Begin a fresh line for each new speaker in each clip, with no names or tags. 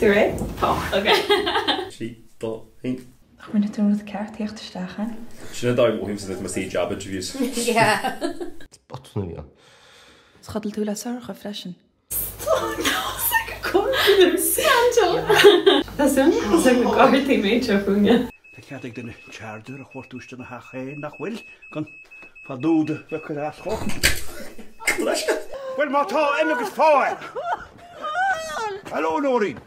Tú réidh? Tá. Ok.
3, 2, 1.
Nach rinne tú an rud ceart theacht isteach ann?
Sin an dóigh a mhothaím nuair atá mé ag suí job interviews.
Yeah.
Botún a bhí ann.
Is chodail tú le Sorcha freisin.
Tá súil agam go gcártaí méid seo fúinne.
Tá cead ag duine charger a thabhairt isteach ina theach féin, nach bhfuil? Gan fá dtaobh de bheith ag cur as dhó. Bhuel, má tá, imigh agus faigh!
Hello, Nóirín.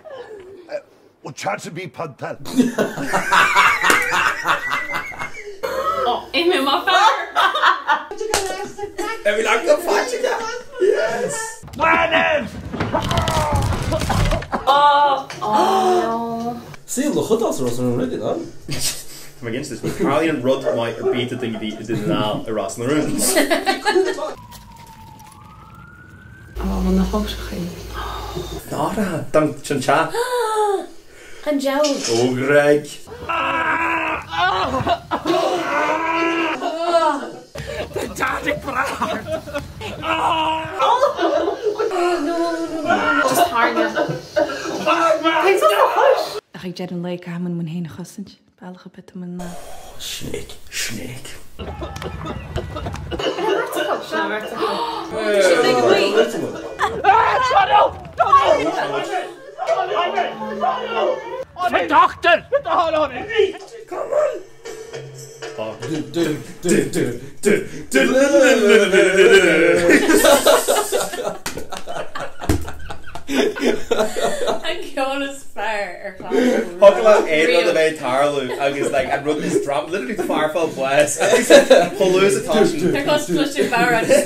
Bhfuil chance ar bith punt-áil?
Ó, imigh mo fear!
Bhí leac na faitice! Yes!
Baineann!
Saol na chuid as Ros na Rún really, no?
Tá mé ag insint duit, ní tharlaíonn rud maith ar bith do duine ar bith i Dún na nGall i Ros na Rún.
Ó, na heochrachaí.
Nora, don sin teach.
An diabhal.
Ó, Greg.
Tá Dad ag brath ort.
Just tairne.
Ach ag deireadh an lae caithfidh muid muid féin a chosaint. Bealach ar bith tá muid in ann.
Snake, snake. Come on!
An ceol is fearr ar chlár
Thug le aon rud a bheith ag tarlú agus like an rud is drama literally the fear fáil bás agus chomh luath is atá sin.
Tá cos cloiste fear agus.